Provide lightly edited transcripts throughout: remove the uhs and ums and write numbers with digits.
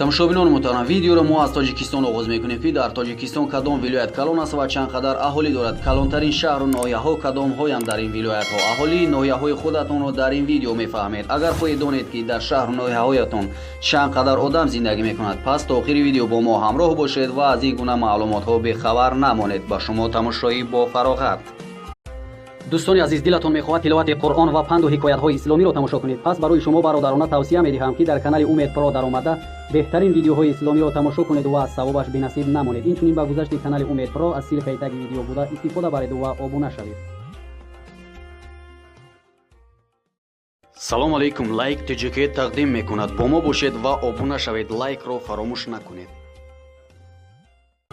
Тамошобинони муҳтарам, видеоро мо аз Тоҷикистон оғоз мекунем, ки дар Тоҷикистон кадом вилоят калон аст ва чанд қадар аҳолӣ дорад. Калонтарин шаҳру ноҳияҳо кадомҳоянд дар ин вилоятҳо? Аҳолии ноҳияҳои худатонро дар ин видео мефаҳмед. Агар хоҳед донед, ки дар шаҳру ноҳияҳоятон чанд қадар одам зиндагӣ мекунад, пас то охири видео бо мо ҳамроҳ бошед ва аз ин гуна маълумотҳо бехабар намонед. Ба шумо тамошои бо фароғат. Дӯстони азиз, дилатон мехоҳад тиловати Қуръон ва панду ҳикоятҳои исломиро тамошо кунед? Пас барои шумо бародарона тавсия медиҳам, ки дар канали Умед Про даромада беҳтарин видеоҳои исломиро тамошо кунед ва аз савобаш бенасиб намонед. Инчунин ба гузашти канали Умед Про аз ссылка и таги видео буда истифода баред ва обуна шавед. Салом алейкум. Лайк ТҶК тақдим мекунад. Бо мо бошед ва обуна шавед. Лайкро фаромӯш накунед.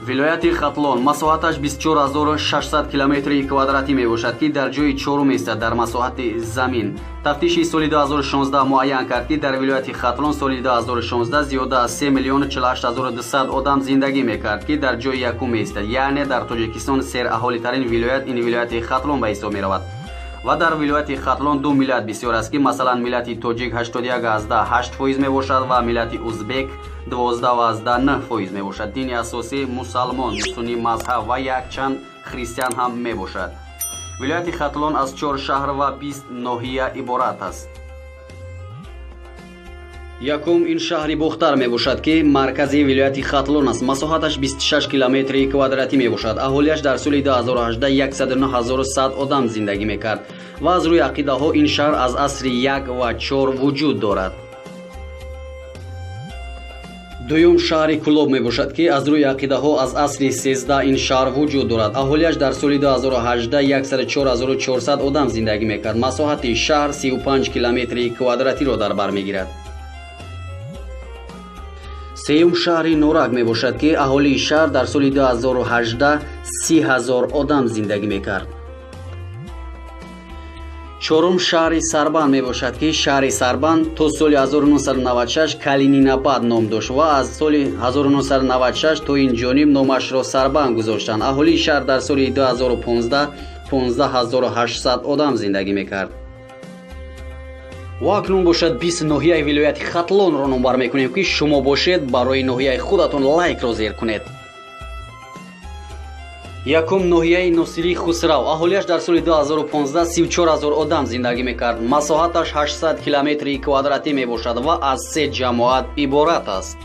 Вилояти Хатлон масоҳаташ 24600 километри квадратӣ мебошад, ки дар ҷои чорум истад дар масоҳати замин. Тафтиши соли 2016 муайян кард, ки дар вилояти Хатлон соли 2016 зиёда аз 3 миллиону 48200 одам зиндагӣ мекард, ки дар ҷои якум меистад. Яъне дар Тоҷикистон сераҳолитарин вилоят ин вилояти Хатлон ба ҳисоб меравад. Ва дар вилояти Хатлон ду миллат бисёр аст, ки масалан миллати тоҷик 81,8% мебошад ва миллати узбек 12,9% мебошад. Дини асосӣ мусалмон, суннӣ мазҳаб ва якчанд христиан ҳам мебошад. Вилояти Хатлон аз 4 шаҳр ва 20 ноҳия иборат аст. Якум ин шаҳри Бохтар мебошад, ки маркази вилояти Хатлон аст. Масоҳаташ 26 километри квадратӣ мебошад. Аҳолиаш дар соли 2018 109100 одам зиндагӣ мекард ва аз рӯи ақидаҳо ин шаҳр аз асри 1 ва 4 вуҷуд дорад. Дуюм шаҳри Кулоб мебошад, ки аз рӯи ақидаҳо аз асри 13 ин шаҳр вуҷуд дорад. Аҳолиаш дар соли 2018 104400 одам зиндагӣ мекард. Масоҳати шаҳр 35 километри квадратиро дар бар мегирад. Сеюм шаҳри Норак мебошад, ки аҳолии шаҳр дар соли 2018 30000 одам зиндагӣ мекард. Чорум шаҳри Сарбанд мебошад, ки шаҳри Сарбанд то соли 1996 Калининабад ном дошт ва аз соли 1996 то ин ҷониб номашро Сарбанд гузоштанд. Аҳолии шаҳр дар соли 2015 15800 одам зиндагӣ мекард. Ва акнун бошад 20 ноҳияи вилояти Хатлонро номбар мекунем, ки шумо бошед барои ноҳияи худатон лайкро зер кунед. Якум ноҳияи Носирии Хусрав. Аҳолиаш дар соли 2015 34000 одам зиндагӣ мекард. Масоҳаташ 800 километри квадратӣ мебошад ва аз 3 ҷамоат иборат аст.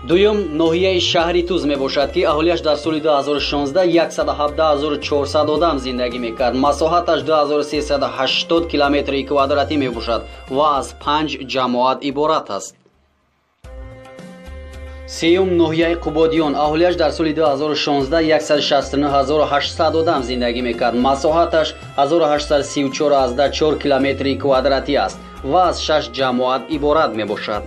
Дуюм ноҳияи шаҳри Туз мебошад, ки аҳолиаш дар соли 2016 117400 одам зиндагӣ мекард. Масоҳаташ 2380 километри квадратӣ мебошад ва аз 5 ҷамоат иборат аст. Сеюм ноҳияи Қубодиён. Аҳолиаш дар соли 2016 169800 одам зиндагӣ мекард. Масоҳаташ 1834,4 километри квадратӣ аст ва аз 6 ҷамоат иборат мебошад.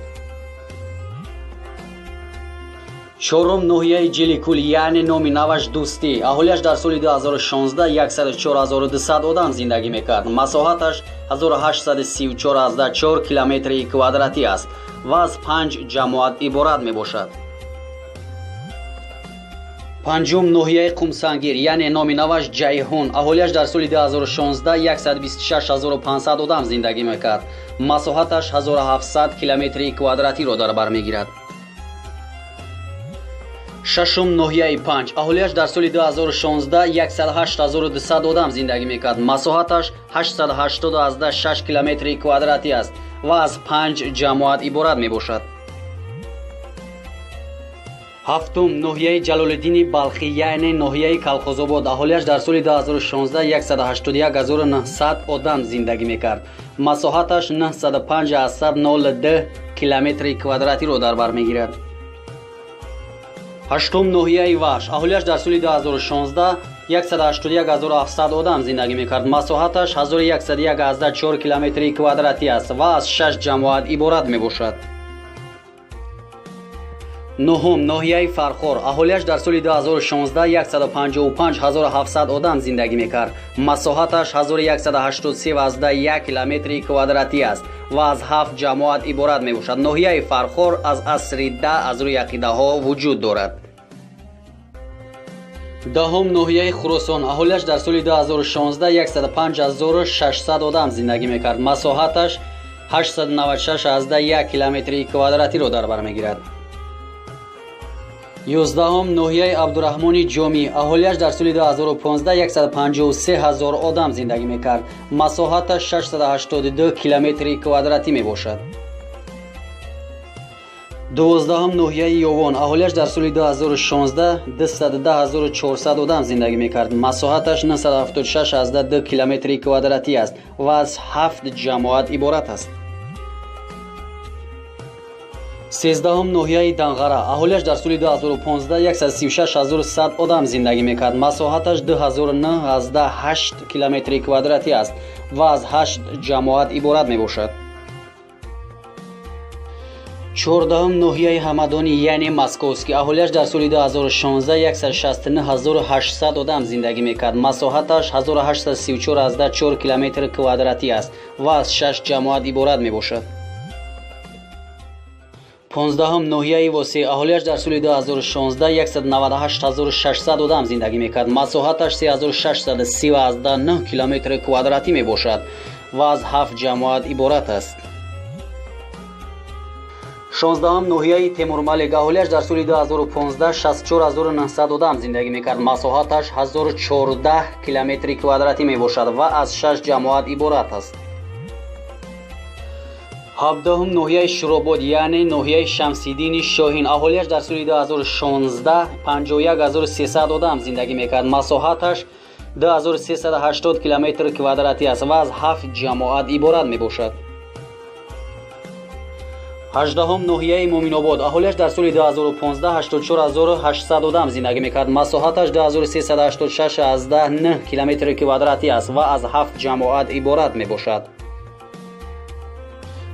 Чорум ноҳияи Ҷиликул, яъне номи наваш Дӯстӣ. Аҳолиаш дар соли 2016 104200 одам зиндагӣ мекард. Масоҳаташ 1834,4 километри квадратӣ аст ва аз 5 ҷамоат иборат мебошад. Панҷум ноҳияи Қумсангир, яъне номи наваш Ҷайҳун. Аҳолиаш дар соли 2016 126500 одам зиндагӣ мекард. Масоҳаташ 1700 километри квадратиро дар бар мегирад. Шашум ноҳияи Панҷ. Аҳолиаш дар соли 2016 108200 одам зиндагӣ мекард. Масоҳаташ 880,6 километри квадратӣ аст ва аз 5 ҷамоат иборат мебошад. Ҳафтум ноҳияи Ҷалолиддини Балхӣ, яъне ноҳияи Калхозобод. Аҳолиаш дар соли 2016 181900 одам зиндагӣ мекард. Масоҳаташ 905,02 километри квадратиро дар бар мегирад. Ҳаштум ноҳияи Вахш. Аҳолиаш дар соли 2016 181700 одам зиндагӣ мекард. Масоҳаташ 1101,4 километри квадратӣ аст ва аз 6 ҷамоат иборат мебошад. Нуҳум ноҳияи Фархор. Аҳолиаш дар соли 2016 155700 одам зиндагӣ мекард. Масоҳаташ 1183,1 километри квадратӣ аст ва аз 7 ҷамоат иборат мебошад. Ноҳияи Фархор аз асри 10 аз рӯи ақидаҳо вуҷуд дорад. Даҳум ноҳияи Хуросон. Аҳолиаш дар соли 2016 105600 одам зиндагӣ мекард. Масоҳаташ 896,1 километри квадратиро дар бар мегирад. 11 ноҳияи Абдураҳмони Ҷомӣ. Аҳолиаш дар соли 2015 153 ҳазор одам зиндагӣ мекард. Масоҳаташ 682 километри квадратӣ мебошад. 12 ноҳияи Ёвон. Аҳолиаш дар соли 2016 210400 одам зиндагӣ мекард. Масоҳаташ 976,2 километри квадратӣ аст ва аз 7 ҷамоат иборат аст. 13 ноҳияи Данғара. Аҳолиаш дар соли 2015 136100 одам зиндагӣ мекард. Масоҳаташ 2009,8 километри квадратӣ аст ва аз 8 ҷамоат иборат мебошад. 14 ноҳияи Ҳамадонӣ, яъне Московский. Аҳолиаш дар соли 2016 169800 одам зиндагӣ мекард. Масоҳаташ 1834,4 километри квадратӣ аст ва аз 6 ҷамоат иборат мебошад. 15 ноҳияи Восеъ. Аҳолиаш дар соли 2016 198600 одам зиндагӣ мекард. Масоҳаташ 3630,9 километри квадратӣ мебошад ва аз 7 ҷамоат иборат аст. 16 ноҳияи Темурмалик. Аҳолиаш дар соли 2015 64900 одам зиндагӣ мекард. Масоҳаташ 1014 километри квадратӣ мебошад ва аз 6 ҷамоат иборат аст. 17 ноҳияи Шуробод, яъне ноҳияи Шамсиддини Шоҳин. Аҳолиаш дар соли 2016 51300 одам зиндагӣ мекард. Масоҳаташ 2380 километри квадратӣ аст ва аз 7 ҷамоат иборат мебошад. 18 ноҳияи Муминобод. Аҳолиаш дар соли 2015 84800 одам зиндагӣ мекард. Масоҳаташ 2386,9 километри квадратӣ аст ва аз 7 ҷамоат иборат мебошад.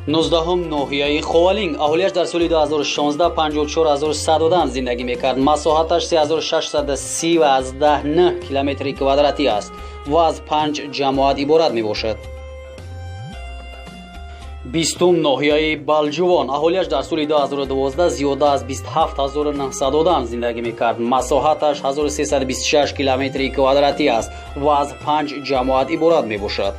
19 ноҳияи Ховалинг. Аҳолиаш дар соли 2016 54100 одам зиндагӣ мекард. Масоҳаташ 3630,9 километри квадратӣ аст ва аз 5 ҷамоат иборат мебошад. 20 ноҳияи Балҷувон. Аҳолиаш дар соли 2012 зиёда аз 27900 одам зиндагӣ мекард. Масоҳаташ 1326 километри квадратӣ аст ва аз 5 ҷамоат иборат мебошад.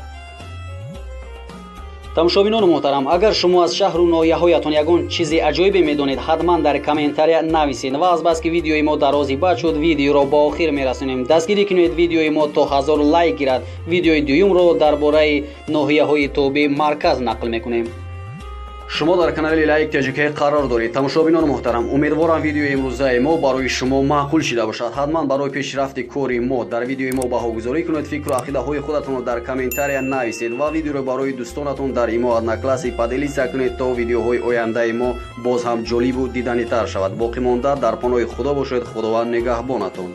Тамошобинони муҳтарам, агар шумо аз шаҳру ноҳияҳоятон ягон чизи аҷоибе медонед, ҳатман дар комментария нависед. Ва азбаски видеои мо дарози бад шуд, видеоро ба охир мерасонем. Дастгирӣ кунед видеои мо то 1000 лайк гирад. Видеои дуюмро дар бораи ноҳияҳои тобеи марказ нақл мекунем. Шумо дар канали Лайк ТЖК қарор доред. Тамошобинони муҳтарам, умедворам видеои имрӯзаи мо барои шумо маъқул шида бошад. Ҳатман барои пешрафти кори мо дар видеои мо баҳогузорӣ кунед, фикру ақидаҳои худатонро дар комментария нависед ва видеоро барои дӯстонатон дар имо Одноклассники поделиться кунед, то видеоҳои ояндаи мо боз ҳам ҷолибу диданитар шавад. Боқӣ монда дар паноҳи Худо бошед. Худованд нигаҳбонатон.